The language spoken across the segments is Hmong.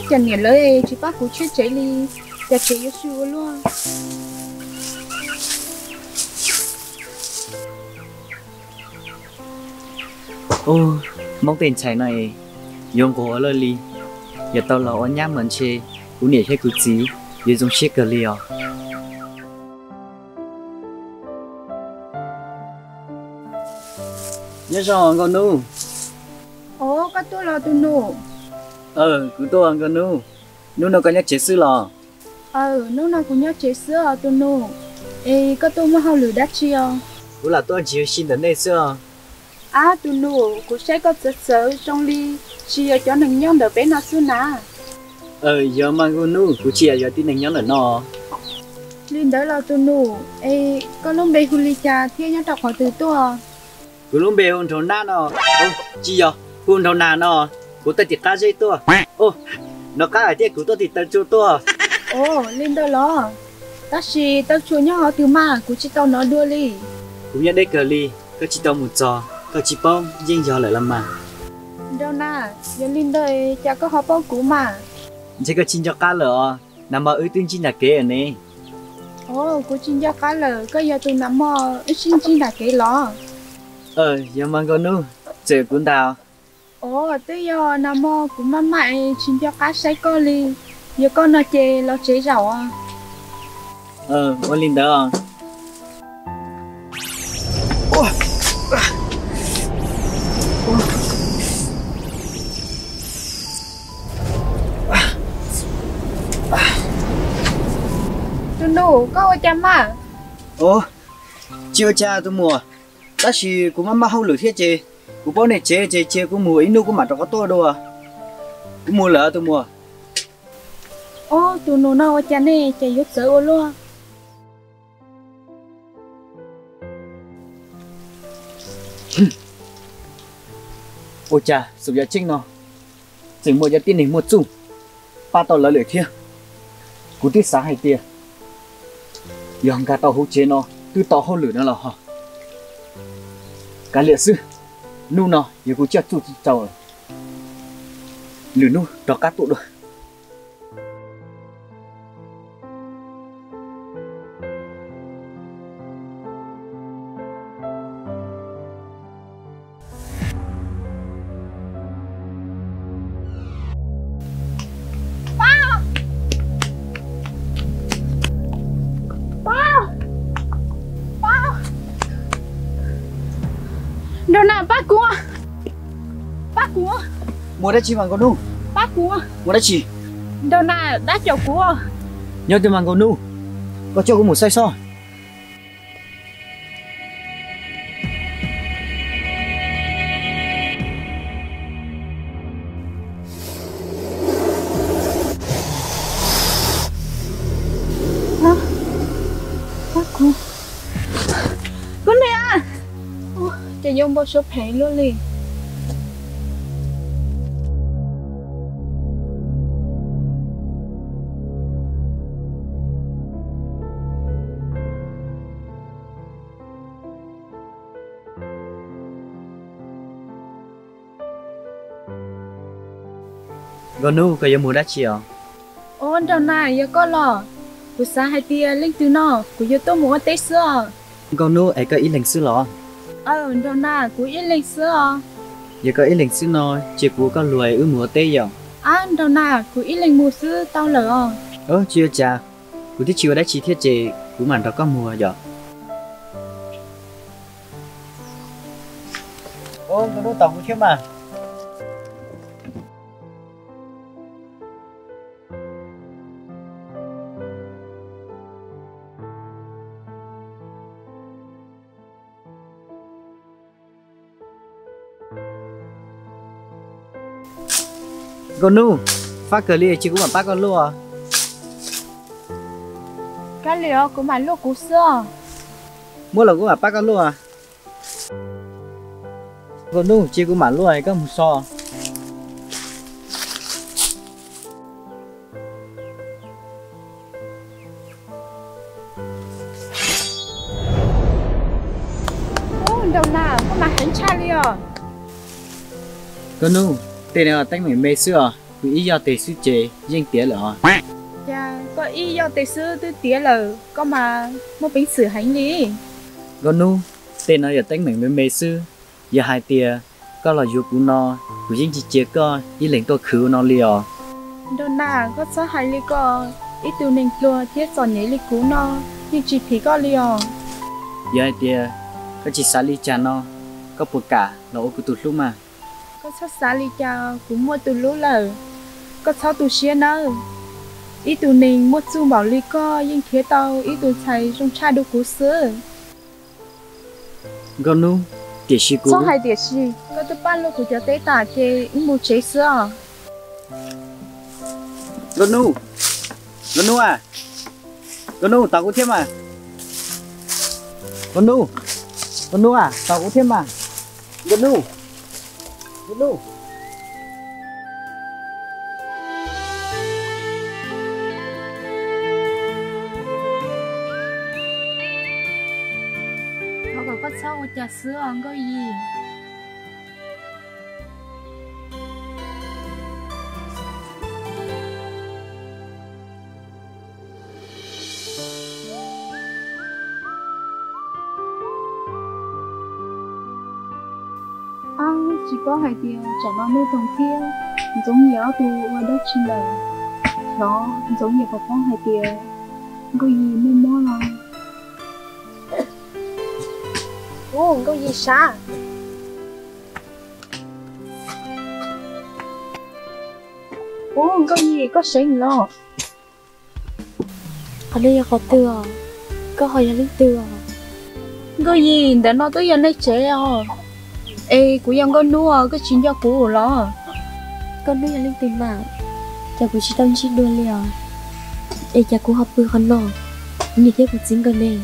Cas niam lawv tsis pab kuv tshiab tsev li, cas tsev yuav su ua luaj. Ub, Hmoob tej ntxhais no es yuav nquag ua luaj li. Yog tau los ua nyab mas ntshe kuv niam thiab kuv txiv yuav zoo siab kawg li os. Nyob zoo nkauj nub. Os, koj tuaj los tus nus? Aws, kuv tuaj nkauj nub. Hnub no koj nyob tsev xwb los? Aws, hnub no kuv nyob tsev xwb os tus nus. Es koj tuaj muaj hauj lwm dab tsi os? Kuv lam tuaj ntsib ua si ntawm nej xwb os. Ab tus nus, kuv saib koj txawv txawv zoo li tsis yog cov neeg nyob ntawm peb no xwb na. Aws, yog mas nkauj nub, kuv tsis yog tib neeg nyob ntawm no. Li ntawd los tus nus, es koj lub npe hu li cas thiab nyob rau qhov twg tuaj? Kuv lub npe hu Nraug Nab no. Tsis yog, hu Nraug Nas no. Kuv tuaj tim qab zeb tuaj. Ub, nov qab hais tias kuv tuaj tim taw tsua tuaj. Os, li ntawd los? Tab sis taw tsua nyob qhov twg mas kuv tsis tau hnov dua li. Kuv nyob deb kawg li, koj tsis tau mus txog, koj tsis paub yeej yog lawm los mas. Nraug Nas, yog li ntawd cas koj ho paub kuv mas? Ntshe koj tsis nco qab lawm os, nag hmo wb twb ntsib nram kev ne. Os, kuv tsis nco qab lawm, koj yog tus nag hmo wb sib ntsib nram kev los? Yog mas nkauj nub, txawm kuv ntag. Os, twb yog nag hmo kuv maj maj es tsis nco qab saib koj li. Yog koj no ces los tsev zaum os. Ua li ntawd. Tus nus, koj ua cas mas? Tsis ua cas tus muam, tab sis kuv maj maj hauj lwm thiab ces kuv paub nej tsev ces cia kuv mus ib hnub kuv mam rov qab tuaj dua. Kuv mus lawm tus muam. Ob, tus nus no ua cas ne, cas yuav txawv ua luaj. Ua cas xum yam tseeb no tseem muaj cov tib neeg muaj txuj pab tau lawv lawm thiab. Kuv twb xav hais tias yog nkag tau hauv tsev no twb tau hauj lwm no los ho. Kav liam xwb, hnub no yog kuv coj txuj tsis tau lawm, lwm hnub rov qab tuaj dua. Nraug Nas, pab kuv, pab kuv. Muaj dab tsi mas nkauj nub? Pab kuv. Muaj dab tsi? Nraug Nas dab caum kuv. Nyob twg mas nkauj nub? Koj coj kuv mus saib sob. Kuv niam, ces yuav npau suav phem luaj li. Nkauj nub, koj yuav mus dab tsi os? Ob, Nraug Nas, yog koj los? Kuv xav hais tias leej twg no kuv yuav tuaj mus ua teb xwb os. Nkauj nub, es koj ib leeg xwb los? Aw, Nraug Nas, kuv ib leeg xwb os. Yog koj ib leeg xwb no, cia kuv ua koj luag es wb mus ua teb yom? Ab, Nraug Nas, kuv ib leeg mus xwb tau lawm os. Tsis ua cas, kuv twb tsis ua dab tsi thiab ces kuv mam nrog koj mus yom. Nkauj nub tos kuv thiab mas. Nkauj nub, fab kawg li, cia kuv mam pab koj luaj. Kab li os, kuv mam luaj kuv xwb os. Muab los kuv mam pab koj luaj. Nkauj nub, cia kuv mam luaj, koj mus so. Ub, Nraug Nas, koj mas heev tshaj li os. Nkauj nub, tej no teeb meem me xwb os. Kuv ib yoj tes xwb ces yeej tiav lawm os. Cas koj ib yoj tes xwb twb tiav lawm, koj mas muaj peev xwm heev li. Nkauj Hnub, tej no yog teeb meem me me xwb. Yog hais tias koj los yuav kuv no, kuv yeej tsis cia koj ib leeg tuaj khwv ua no li os. Nraug Nas, koj txhob hais li ko, ib tug neeg pluag thiab txom nyem li kuv no yeej tsis phim koj li os. Yog hais tias koj tsis xav li cas no, koj puas kam los ua kuv tus hlub mas? Koj txhob xav li cas, kuv muaj tus hlub lawm. Koj txhob tu siab nawb. Ib tug neeg muaj txuj npaum li koj yeej nrhiav tau ib tug ntxhais zoo tshaj dua kuv xwb. Nkauj Hnub, tiam sis kuv... Txhob hais tiam sis, koj twb pab luag kuv cov teb tas ces wb mus tsev xwb os. Nkauj Hnub, Nkauj Hnub a, Nkauj Hnub, tos kuv thiab mas. Nkauj Hnub, Nkauj Hnub a, tos kuv thiab mas. Nkauj Hnub, Nkauj Hnub. Thov kom koj txhob ua cas xwb os Nkauj Yim. Ab, tsis paub hais tias tsam no Nuj Toog thiab Ntxoov Yias ob tug ua dab tsi lawm. Xyov Ntxoov Yias puas paub hais tias Nkauj Yim muaj mob los. Ub, Nkauj Yim sav. Ub, Nkauj Yim, koj seev los? Qhov no yog qhov twg os? Koj ho yog leej twg os? Nkauj Yim, ntawm no twb yog nej tsev os. Es kuv yog Nkauj Hnub os, koj tsis nco kuv los? Nkauj Hnub yog leej twg mas? Cas kuv tsis tau ntsib dua li os? Es cas kuv ho pw qhov no, kuv niam thiab kuv txiv nkawd ne?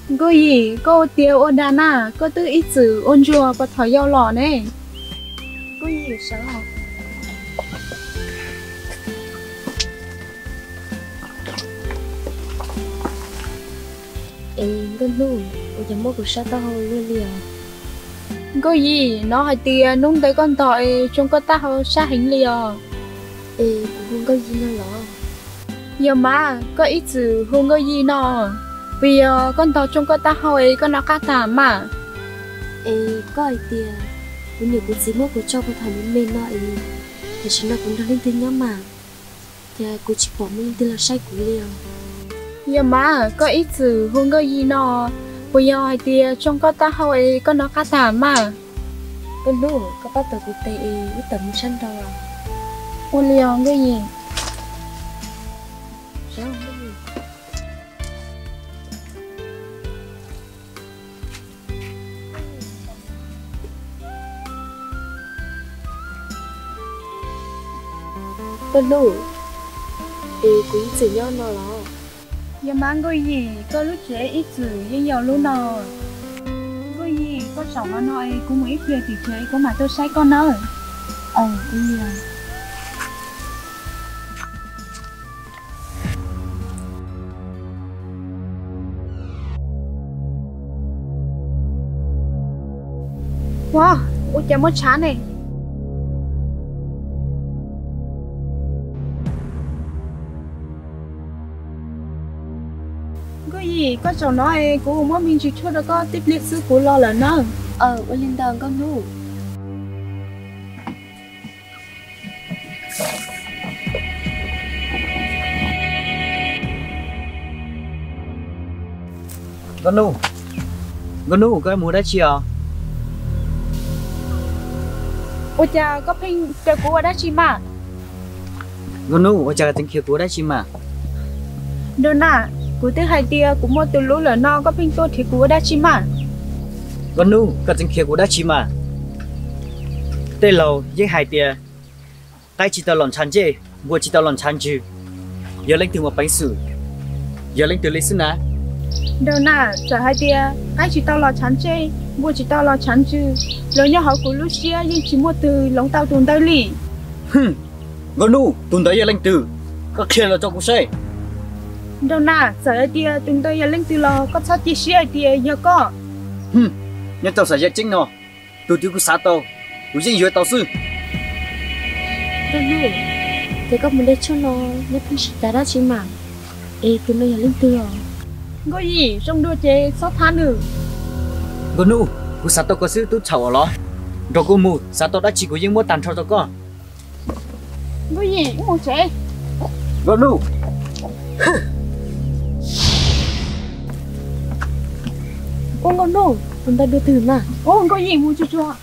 Nkauj Yim, koj ua tiag ua dag na, koj twb ib txwm ua ntsuag puag thaum yau los ne. Nkauj Yim sawv. Es Nkauj Hnub, ua cas muab kuv sab taub hau luaj li os? Nkauj Yim, hnov hais tias hnub ntawd koj ntog es tsoo koj taub hau sab heev li os. Es kuv hu Nkauj Yim no los? Yog mas, koj ib txwm hu Nkauj Yim no, puas yog koj ntog tsoo koj taub hau es koj noj qab tag mas? Es koj hais tias kuv niam kuv txiv muab kuv tso puag thaum me me no es, tam sim no kuv nrog leej twg nyob mas? Cas kuv tsis pom muaj leej twg los saib kuv li os? Yog mas, koj ib txwm hu Nkauj Yim no, puas yog hais tias tsoo koj taub hau es koj noj qab tag mas? Nkauj Hnub, koj pab tuav kuv tes es wb tawm mus sab nraud. Ua li os Nkauj Yim. Nkauj Hnub, es kuv ib txwm nyob no los? Yog mas Nkauj Yim, koj lub tsev ib txwm yeej yog lub no. Nkauj Yim, koj zaum qhov no es kuv mus ib pliag tim tsev kuv mam tuaj saib koj nawb. Aws, ua li os. Ua, ua cas muaj tshav ne? Nkauj Yim, koj zaum no es kuv muab me ntsis tshuaj rau koj, tib pliag xwb kuv los lawm nawb. Aws, ua li ntawd Nkauj Hnub. Nkauj Hnub, Nkauj Hnub, koj mus dab tsi os? Ua cas koj pheej caw kuv ua dab tsi mas? Nkauj Hnub, ua cas koj tseem khiav kuv ua dab tsi mas? Nraug Nas, kuv twb hais tias kuv muaj tus hlub lawm no koj pheej tuaj nrhiav kuv ua dab tsi mas? Nkauj Hnub, koj tseem khiav kuv dab tsi mas? Tej laus yeej hais tias qaib tsis tau los ntshav ntsej, npua tsis tau los ntshav ntswg. Yog leej twg muaj peev xwm, yog leej twg li xwb na? Nraug Nas, txawm hais tias qaib tsis tau los ntshav ntsej, npua tsis tau los ntshav ntswg, los nyob hauv kuv lub siab yeej tsis muaj twg hloov tau tus ntawd li. Hwm, Nkauj Hnub, tus ntawd yog leej twg? Koj qhia los rau kuv saib. Nraug Nas, txawm hais tias tus ntawd yog leej twg los koj txhob cia siab hais tias yog koj. Hwm, nyob rau xav yaj tseeb no, tus twg kuv xav tau, kuv yeej yuav tau xwb. Nkauj Hnub, Ces koj mus de tshuaj no, neb pheej sib cav dab tsi mas? Es tus no yog leej twg os? Nkauj Yim, zoo dua ces txhob thab nws. Nkauj Nuj, kuv xav tau koj xwb tub txhaum os los. Nrog kuv mus, xav tau dab tsi kuv yeej muab tag nrho rau koj. Nkauj Yim, wb mus tsev. Nkauj Nuj. Ua Nkauj Nuj, tus ntawd dua twg na? Ua Nkauj Yim, mus tsuag tsuag.